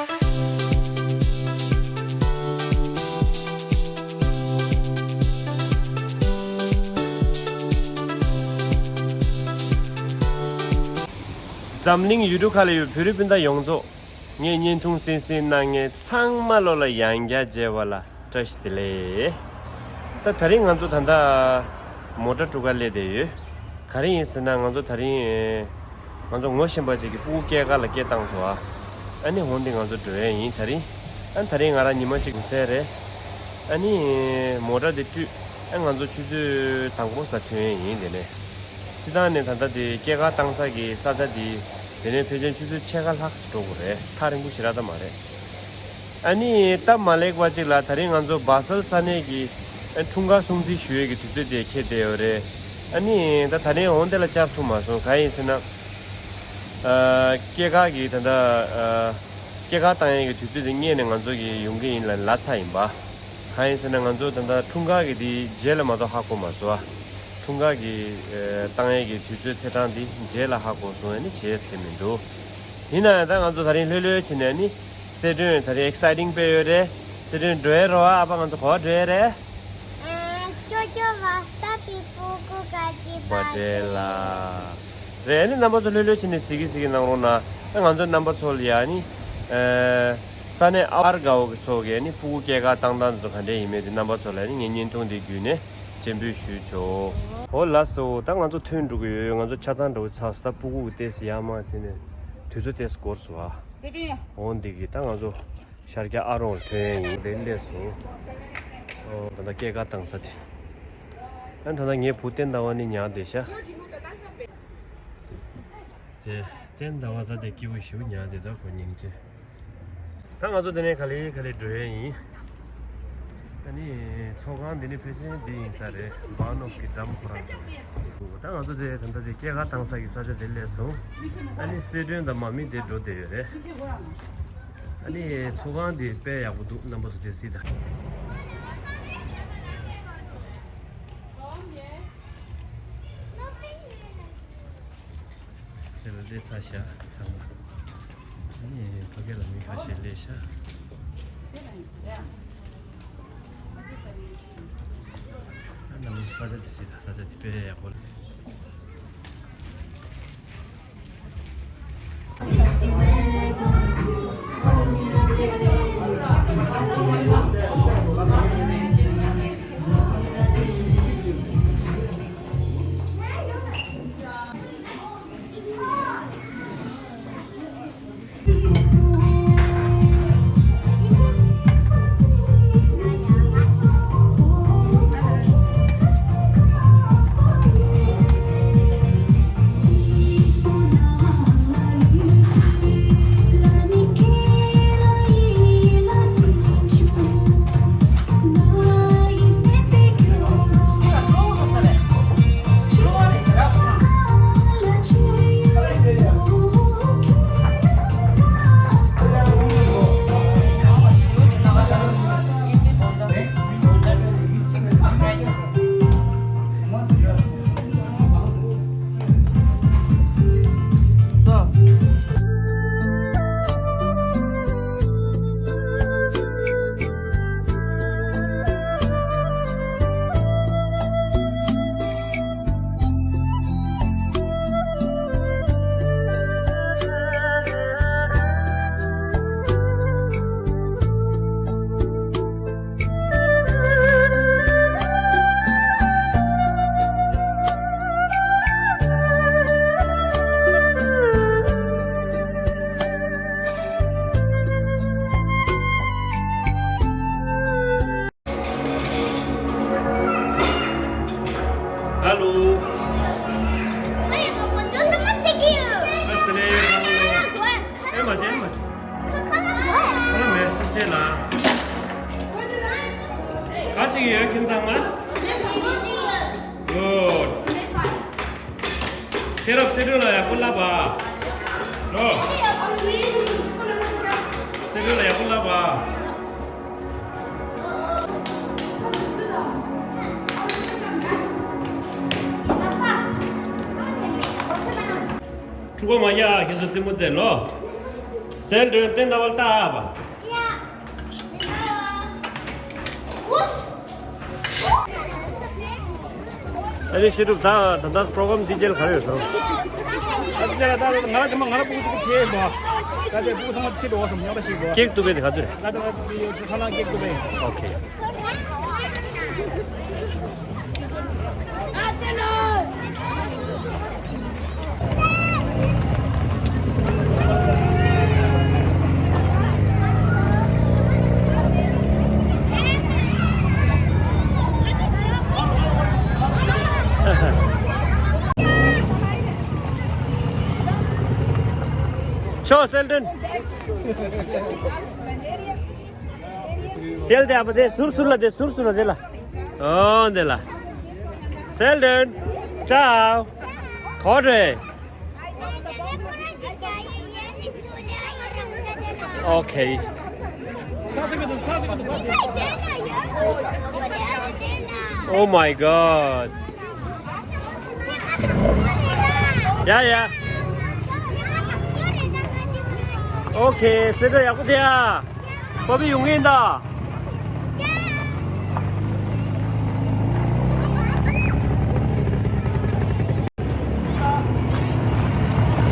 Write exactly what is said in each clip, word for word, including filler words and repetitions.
འཛམ་གླིང་ཡུལ་གྲུ་ཁག་ལ་ཡོད་བོད་རིགས་སྤུན་ཟླ་ཡོངས་རྫོགས། ངས་བརྙན་ཐུང་གསན་གཟིགས་གནང་མཁན་ཚང་མ་ལོ་ལ་ཡང་བསྐྱར་མཇལ་བ་ལ་བཀྲ་ཤིས་བདེ་ལེགས། ད་དེ་རིང་ང་ཚོ་ད་ལྟ་མོ་ཊ་གྲུ་ཁར་སླེབས་བསྡད་ཡོད། ག་རེ་ཡིན་ཟེར་ན་ང་ཚོ་དེ་རིང་ང་ཚོ་ངོ་ཤེས་པ་ཅིག་གི་སྤུ་གུ་སྐྱེས་སྐར་ལ་སྐད་བཏང་སོང་ཨ། ཨ་ནི་འོང་དེ་ང་ཚོ་འགྲོ་ཡས་ཡིན་དེ་རིང་། ཨ་དེ་རིང་ང་རང་ཉི་མ་གཅིག་འགྲོ་ས་རེད། ཨ་ནི་མོ་ཊ་དེ་བཀྲུས། ཨ་ང་ཚོ་ཆུ་ཚོད་དང་པོ་ཙམ་ཐོན་ཡས་ཡིན་དེ་ནས། སྤྱིར་བཏང་ནས་ད་ལྟ་དེ་སྐྱེས་སྐར་བཏང་ས་གི་ས་ཆ་དེ་དེ་ནས་ཕལ་ཆེར་ཆུ་ཚོད་ཕྱེད་ཀ་ལྷག་ཙམ་འགྲོ་དགོས་རེད། ཐག་རིང་པོ་ཞེ་དྲག་ད་མ་རེད། ཨ་ནི་སྟབས་མ་ལེགས་པ་ཅིག་ལ་དེ་རིང་ང་ཚོ་སྦ་སལ་ས་གནས་ཀྱི་ཨ་འཁྲུངས་སྐར་སྲུང་བརྩི་ཞུ་ཡས་ཀྱི་དུས་ཚོད་དེ་འཁེལ་བསྡད་ཡོད་རེད། ཨ་ནི་ད་ད་རིང་འོང་དེ་ལ་བཅར་ཐུབ་མ་སོང་། གང་ཡིན་ཟེར་ན། ཨ་སྐྱེས་སྐར་གྱི་ད་ལྟ་ཨ་སྐྱེས་སྐར་བཏང་ཡས་ཀྱི་དུས་ཚོད་དེ་སྔོན་ནས་ང་ཚོ་གི་ཡོང་གི་ཡིན་ལབ་ལབ་ཚར་ཡིན་པ། གང་ཡིན་ཟེར་ན་ང་ཚོ་ད་ལྟ་འཁྲུངས་སྐར་གྱི་དེ་རྗེས་ལ་མ་གཏོགས་ཧ་གོ་མ་སོང་ཨ། འཁྲུངས་སྐར་གྱི་ཨ་བཏང་ཡས་ཀྱི་དུས་ཚོད་ཚེས་གྲངས་དེ་རྗེས་ལ་ཧ་གོ་སོང་། ཨ་ནི་བྱས་ཟེར་མི་འདུག་ཡིན་ན་ཡང་ད་ང་ཚོ་ད་རིང་ལྷོད་ལྷོད་བྱས་ནས་ཨ་ནི་གསལ་སྒྲོན་ད་རིང་ཨེག་སའི་ཊིང་དཔེ་ཡོད་རེད། གསལ་སྒྲོན་འགྲོ་ཡས་རེད་བ། ཨ་ཕ་ང་ཚོ་ག་པར་འགྲོ་ཡས་རེད། ཨ་ཅོ་ཅོ་བ་སྟ་པི་སྤུ་གུ་ག་གི་བ་ཌེ་ལ། རེད། ཨ་ནི་རྣམ་པ་ཚོ་ལྷོད་ལྷོད་བྱས་ནས་གཟིགས་གི་གཟིགས་གི་གནང་རོགས་གནང་། ཨ་ང་ཚོ་རྣམ་པ་ཚོ་ལ་ཡ་ཨ་ནི་ཨ་ས་གནས་ཨར་དགའ་བོ་གི་ཚོ་གི་ཨ་ནི་སྤུ་གུ་སྐྱེས་སྐར་བཏང་སྟངས་དེ་ཚོ་ག་འདྲས་ཡིན་མིན་དེ་རྣམ་པ་ཚོ་ལ་ཨ་ནི་ངས་བརྙན་ཐུང་འདི་བརྒྱུད་ནས་སྤྱན་འབུལ་ཞུས་ཆོག་འོ་ལགས་སོ། ད་ང་ཚོ་ཐོན་འགྲོ་གི་ཡོད། ང་ཚོ་ཆ་ཚང་འགྲོ་གི་ཚར་སོང་། ད་སྤུ་གུ་གི་ཏོག་ཙམ་ཡར་མར་དེ་ནས་དུས་ཚོད་ཏོག་ཙམ་འགོར་སོང་ཨ། འོ་འདི་གི་ད་ང་ཚོ་ཤར་རྒྱག་ཨ་རོང་ལ་ཐོན་ཡས་ཡིན། དེ་སླེབས་སོང་། ཨོ་ད་ལྟ་སྐྱེས་སྐར་བཏང་ས་དེ། ཨ་ད་ལྟ་ངའི་བུ་བསྟན་ཟླ་བ་ནི་ཉལ་བསྡད་ཤག་དེ་བསྟན་ཟླ་བ་ད་དེ་སྐྱིད་པོ་ཞེ་པོ་ཉལ་བསྡད། ད་ཁོ་སྙིང་རྗེ། ད་ང་ཚོ་དེ་ནས་ག་ལེ་ག་ལེ་འགྲོ་ཡས་ཡིན། ཨ་ནི་ཚོགས་ཁང་འདི་ནི་ཕལ་ཆེར་འདི་ཡིན་ས་རེད། སྦ་ནོབ་ཀྱི་འགྲམ་ཁོ་རང་འགྲོ་ཡས། ད་ང་ཚོ་དེ་ད་ལྟ་དེ་སྐྱེས་སྐར་བཏང་ས་གི་ས་ཆ་དེ་སླེབས་སོང་། ཨ་ནི་གསལ་སྒྲོན་དང་མ་མི་དེ་འགྲོ་བསྡད་ཡོད་རེད། ཨ་ནི་ཚོགས་ཁང་འདི་དཔེ་ཡག་པོ་འདུག་རྣམ་པ་ཚོ་དེ་གཟིགས་དང་། དེ་ལ་སླེབས་ཚར་ཤག་ཚང་མ། ཨ་ནི་ཕ་གི་ལ་མི་ཁ་ཤས་སླེབས་ཤག་ཨ་ནི་ས་ཆ་དེ་གཟིགས་དང་། ས་ཆ་དེ་དཔེ་ཡག་པོ་རེད། ཧ་ལོ། ཨ་སྟེ་ལེ། ཨེ་མ་ཅེ་ཨེ་མ་ཅེ། ཁ་ལག་མེད་ཅེ་ལ། ག་ཅིག་ཡོད་ཁྱིམ་ཚང་མ། གུཌ། ཤེས་རབ་སེ་སྒྲོན་ལ་ཡག་པོ་ལབ་པ། ལོ། སེ་སྒྲོན་ལ་ཡག་པོ་ལབ་པ། ཕྲུ་གུ་མ་ཡ་ཁྱེད་ཚོ་རྩེད་མོ་རྩེ་ལོ། སེལ་དོན་བསྟན་ད་བལ་ཏ་ཨ་བ། ཨ་ནི་ཤི་ཏུ་ད་ད་ད་པྲོ་གྲམ་ཌི་ཊེལ་ག་རེ་ཡོད་སོང་། ད་ང་ར་ང་ར་ཕྲུ་གུ་ཕྲུ་གུ་ཆེ་བ། ད་དེ་ཕྲུ་གུ་ཚང་མ་ཕྱི་འགྲོ་བ་སོང་ཉོ་ད་ཤི་གོ། ཀེག་ཏུ་བེ་དེ་ག་ཏུ་རེད། ད་ད་ད་ཚ་ན་ཀེག་ཏུ་བེ། ཨོ་ཁེ། ཤོ་སེལ་ཏོན། དེལ་དེ་ཨ་པ་དེ་ཟུར་ཟུར་ལ་དེ་ཟུར་ཟུར་ལ་དེ་ལ། ཨོ་དེ་ལ། སེལ་ཏོན། ཅའོ། ཁོ་རེ། ཨོ་ཁེ། Oh my god. ཡ་ཡ། ཨོ་ཁེ། སེ་འདྲ་ཡག་པོ་དེ་ཡ། པ་པི་ཡོང་གི་ཡིན་ད།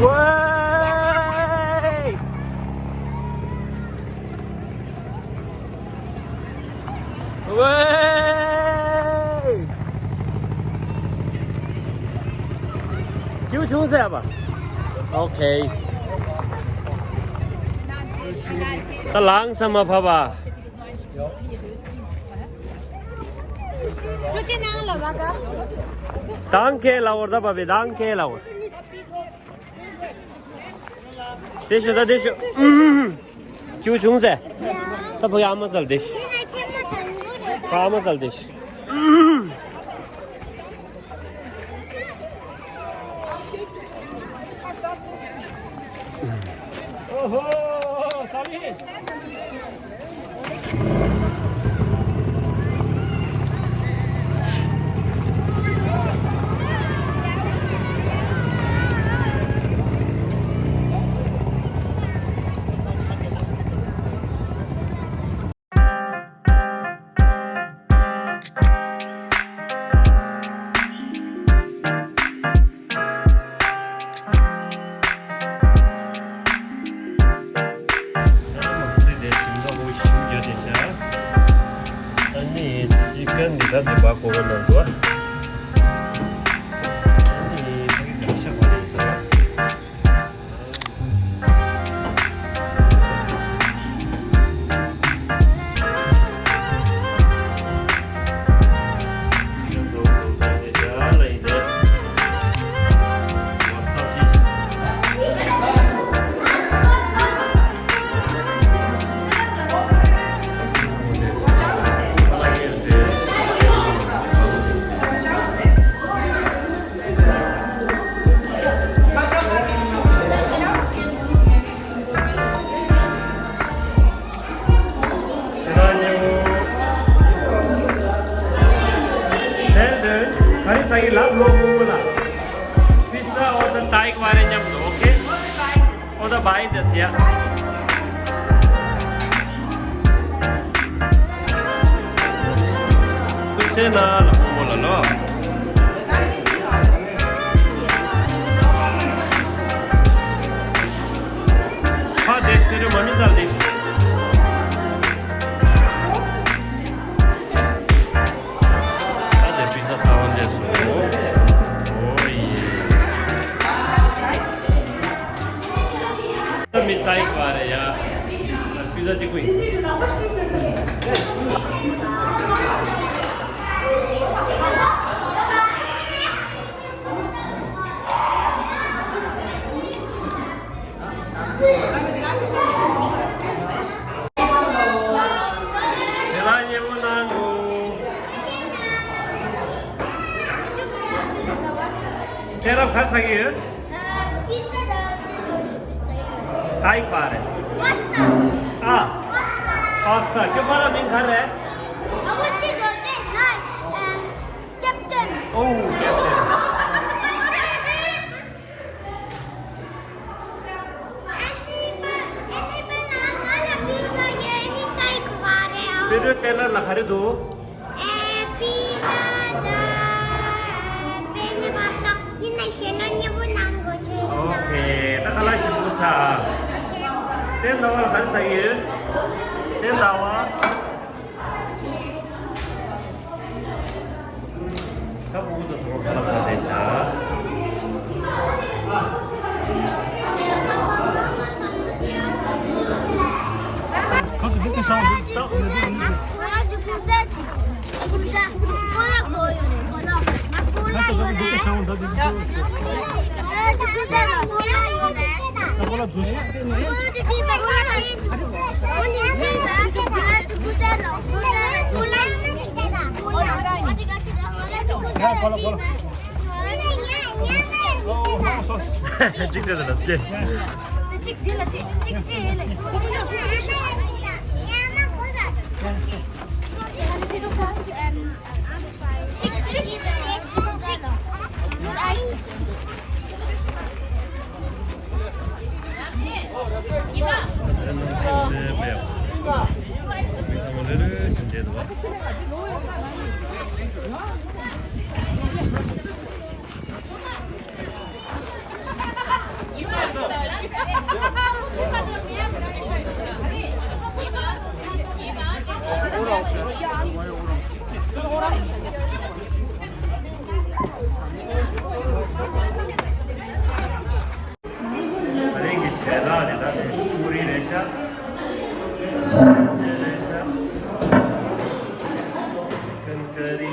ཝེ། ཝེ། ཁྱེའུ་ཆུང་ཟེར་བ། ཨོ་ཁེ། ད་ལངས་ས་མ་ཕ་བ། ཁྱོད་ཅི་ནང་ལ་བ་ག་ད་ཁེ་ལ་འོར་ད་བ་བི་ད་ཁེ་ལ་འོར། དེ་ཤོད་ད་དེ་ཤོད། ཁྱེའུ་ཆུང་ཟེར། ད་ཕ་གི་ཨ་མ་ཙལ་དེ་ཤོད། ཕ་ཨ་མ་ཙལ་དེ་ཤོད། ཨོ་ཧོ། སཱ་ལི། ཨ་ནི་ཅི་ཀན་འདི་ད་འདི་བ་གོ་བ་ན་འདུག་ཨ་ནི་ཕ་གི་ག་ཤ་བ་རེད་ཟེར་བ། ཟེར་ན་ཉེ་བོ། ཟེར་འདོད་ག་རེ་ཟ་གི་ལབ་ལོ་མོ་མོ་ལ། པི་ཙ་འོ་ད་ཏའི་ཀ་བ་རེ་མཉམ་དུ། ཨོ་ཁེ། འོ་ད་བའི་དེ་ཟེར་ཡ། ཁུ་ཆེ་ན་ལ་མོ་མོ་ལ་ལོ། ཕ་དེ་སེ་རེ་མ་མི་ཙལ་དེ། ད་དེ་པི་ཙ་ཟ་བ་ལས་སོ། ཨོ་ཡེ། ད་མི་ཙ་ཡི་བ་རེ་ཡ། པི་ཙ་གཅིག་པུ་ཡིན། དེ་ལ་ཉེ་བོ་གནང་དགོས། ཁྱེད་རང་ག་ཟ་གི་ཡོད། པི་ཙ་དང་ནི་ནོ་ཌལ་སི་ཟ་གི་ཡོད། ད་ཡིག་པ་རེད། པཱ་སི་ཏ། ཨ། པཱ་སི་ཏ། པཱ་སི་ཏ། ཁྱོད་ཕ་ར་མིང་ག་རེད། ཨ་ཁུ་ཚེ་རྡོ་རྗེ། ང་ཨ་ཀེབ་ཏན། ཨོ། ཀེབ་ཏན། ཨ་ནི་པ་ཨ་ནི་ དཔེ་མཛོད་ཊེ་ལར་ལ་ག་རེ་འདུག་ཨེ་པི་ལ་ད་པེ་ནི་མ་ཏག་ཡིན་ན་ཞེ་ལོ་ཉེ་པོ་ནང་གོ་ཆོད་ཨོ་ཁེ། ད་ཁ་ལག་ཞིམ་པོ་ཟ། དེ་ཟླ་བ་ལ་ག་རེ་ཟ་ཡོད། དེ་ཟླ་བ། ད་ཕྲུ་གུ་དང་སོགས་ཁ་ལག་ཟ་བསྡད་ཤག་ཁ་སུ་འདི་སྐད་ཤང་འདི་སྟག་ནི་འདི་ནི་འདི། ཁ་སུ་འདི་སྐད་ཤང་འདི་འདི་འདི། ད་ཁོ་ལ་འཛུལ་ཤག་གཅིག་སྤྲད་དང་ལ་སྐྱེ། གཅིག་འདི་ལ་གཅིག་གཅིག་སྤྲད་ལ། གཅིག་གཅིག་གཅིག་ད་རིང་གི་ཞལ་ལག་དེ་ད་དེ་ཀུ་རི་རེད་ཤག་རེད་ཤག་ཀན་ཀ་རི།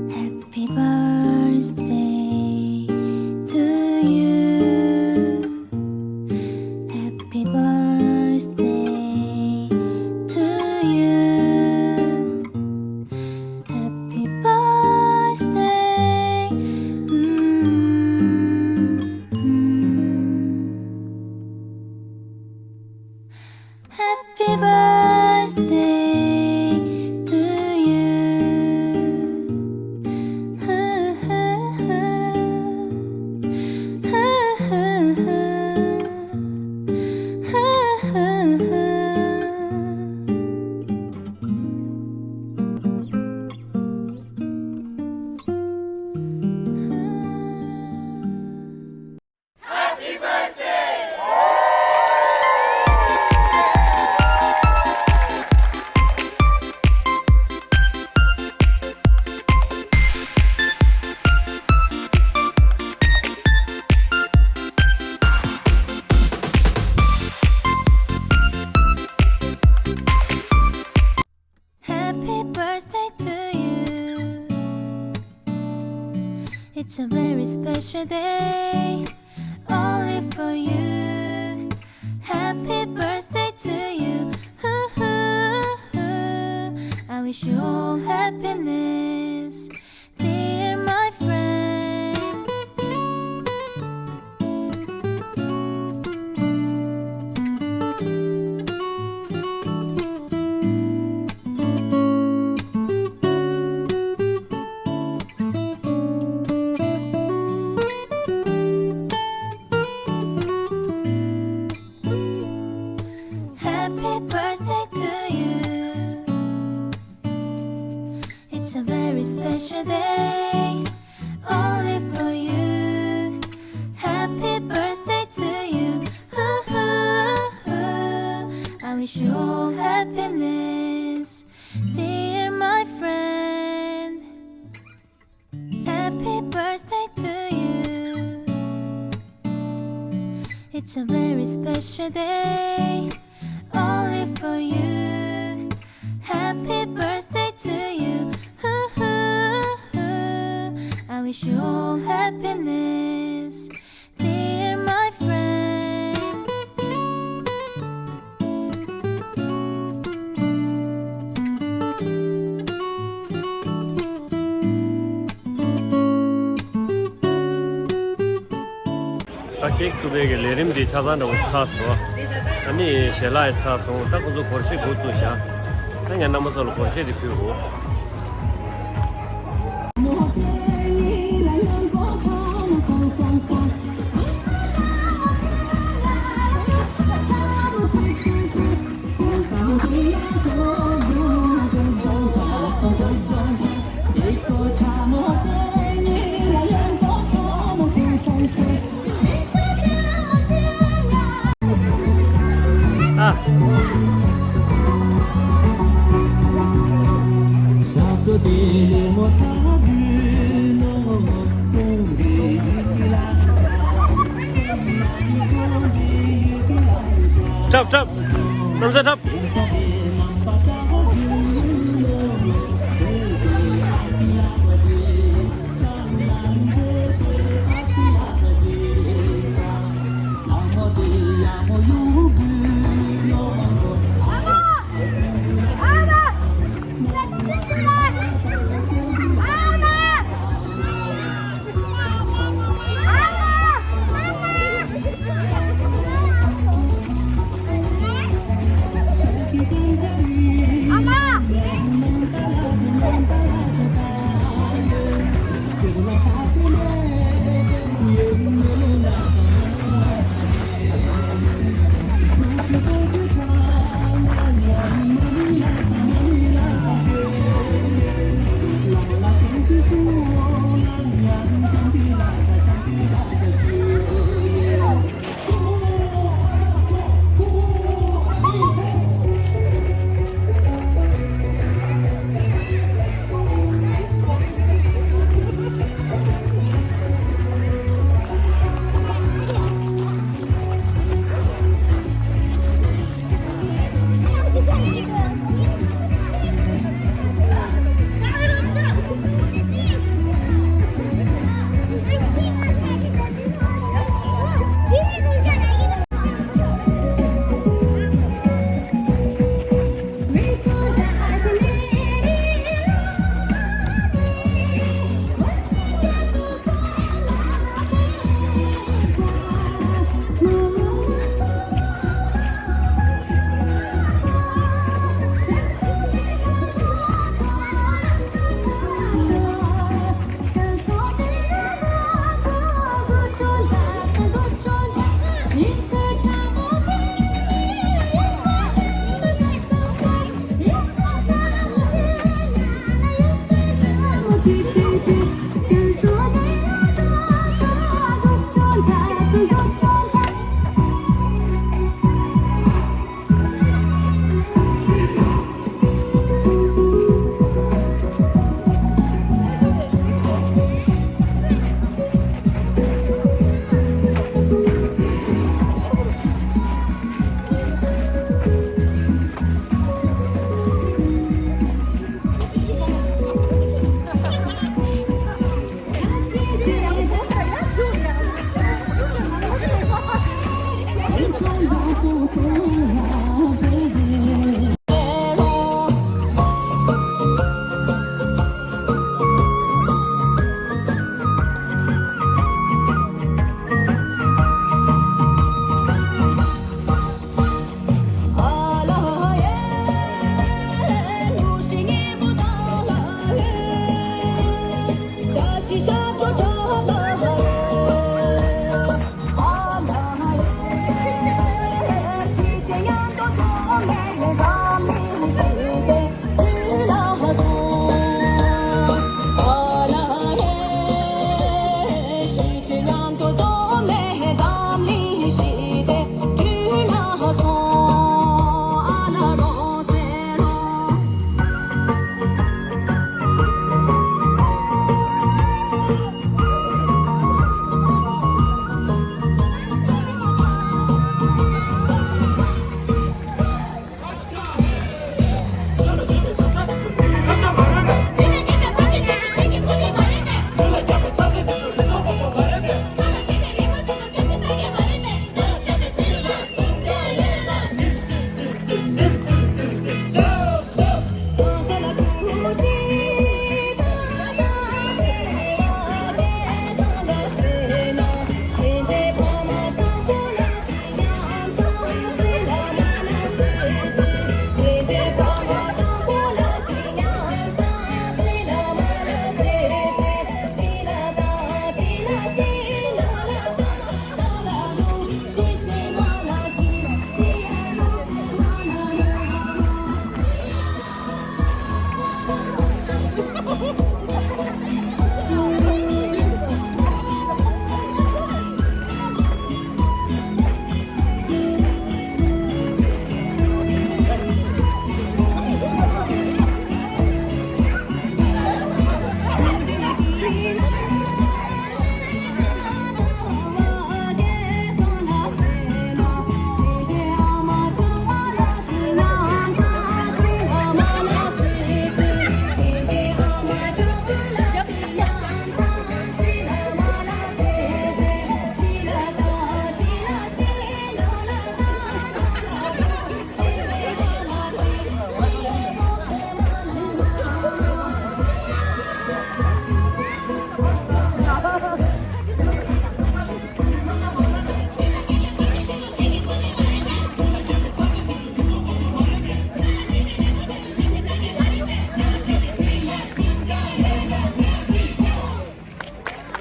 Happy birthday to you. Happy birthday to you. Happy birthday, mm, It's a very special day, only for you. Happy birthday to you. Hoo, hoo, hoo. I wish you all happiness, dear my friend. Happy birthday to you. It's a very special day, only for you. Happy birthday to you. Hoo, hoo, hoo. I wish you all happiness, dear my friend. Happy birthday to you. It's a very special day, only for you. Happy birthday to you. Hoo, hoo, hoo. I wish you all happiness, dear my friend. ད་ཀེག་གཏུབ་པའི་གི་ལས་རིམ་འདི་ཆ་ཚང་འདྲ་བོ་ཚར་སོང་། ཨ་ནི་ཞལ་ལག་ཡི་ཚར་སོང་། ད་ཁོ་ཚོ་སྒོར་གཞས་འགོ་བཙུགས་བཞག་ད་ངས་རྣམ་པ་ཚོ་ལ་སྒོར་གཞས་དེ་ཕུལ་དགོས། འཁྲབ་འཁྲབ། གནམ་ས་འཁྲབ།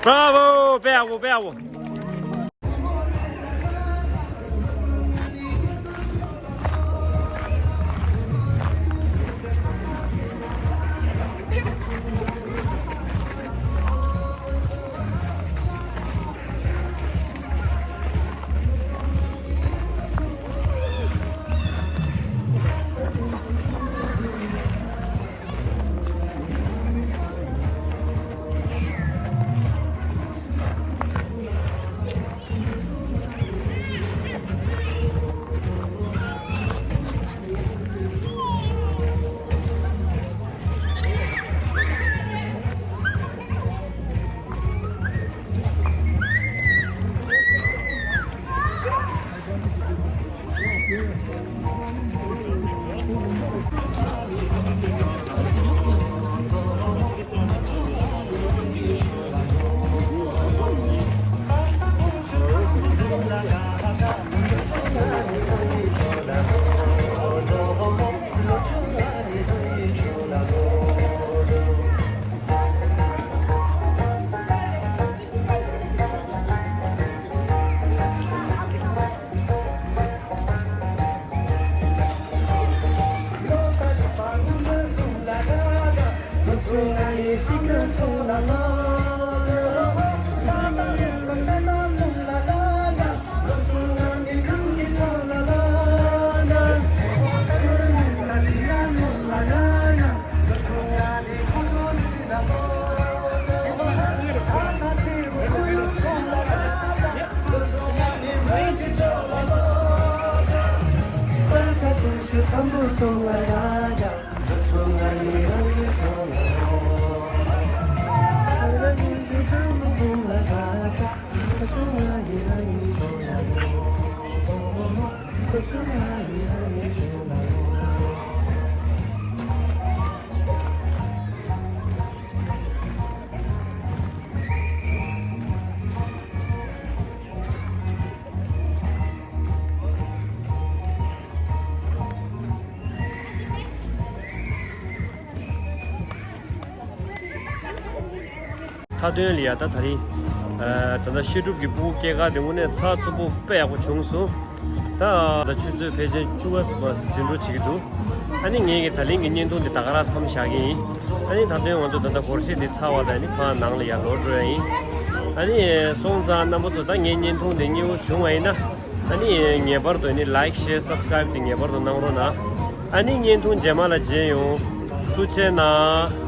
Bravo! Bravo! Bravo! མཐའ་དོན་ལ་ཡ་ད་དེ་རིང་ཨ་ད་ལྟ་བཤད་སྒྲུབ་ཀྱི་སྤུ་གུ་སྐྱེས་སྐར་དེ་དངོས་གནས་ཚགས་ཚུད་པོ་དཔེ་ཡག་པོ་བྱུང་སོང་། ད་ད་ཆུ་ཚོད་ཕལ་ཆེར་བཅུ་པ་ཟིན་འགྲོ་བྱེད་ཀྱི་འདུག་ཨ་ནི་ངེད་ཀྱི་ད་ལན་གྱི་བརྙན་ཐུང་འདི་ད་ག་རང་མཚམས་བཞག་གི་ཡིན། ཨ་ནི་མཐའ་དོན་ང་ཚོ་ད་ལྟ་སྒོར་གཞས་འདི་ཚར་བ་དང་ཨ་ནི་ཕར་ནང་ལ་ཡར་ལོག་འགྲོ་ཡ་ཡིན། ཨ་ནི་སོང་ཙང་རྣམ་པ་ཚོ་ད་ངའི་བརྙན་ཐུང་འདི་མཉེས་པོ་བྱུང་བ་ཡིན་ན། ཨ་ནི་ངེས་པར་དུ་ཨ་ནི་ལའིཀ་ཤེར་སབ་སི་ཀ་རའིབ་དེ་ངེས་པར་དུ་གནང་རོགས་གནང་། ཨ་ནི་བརྙན་ཐུང་རྗེས་མ་ལ་མཇལ་ཡོང་། ཐུགས་རྗེ་གནང་།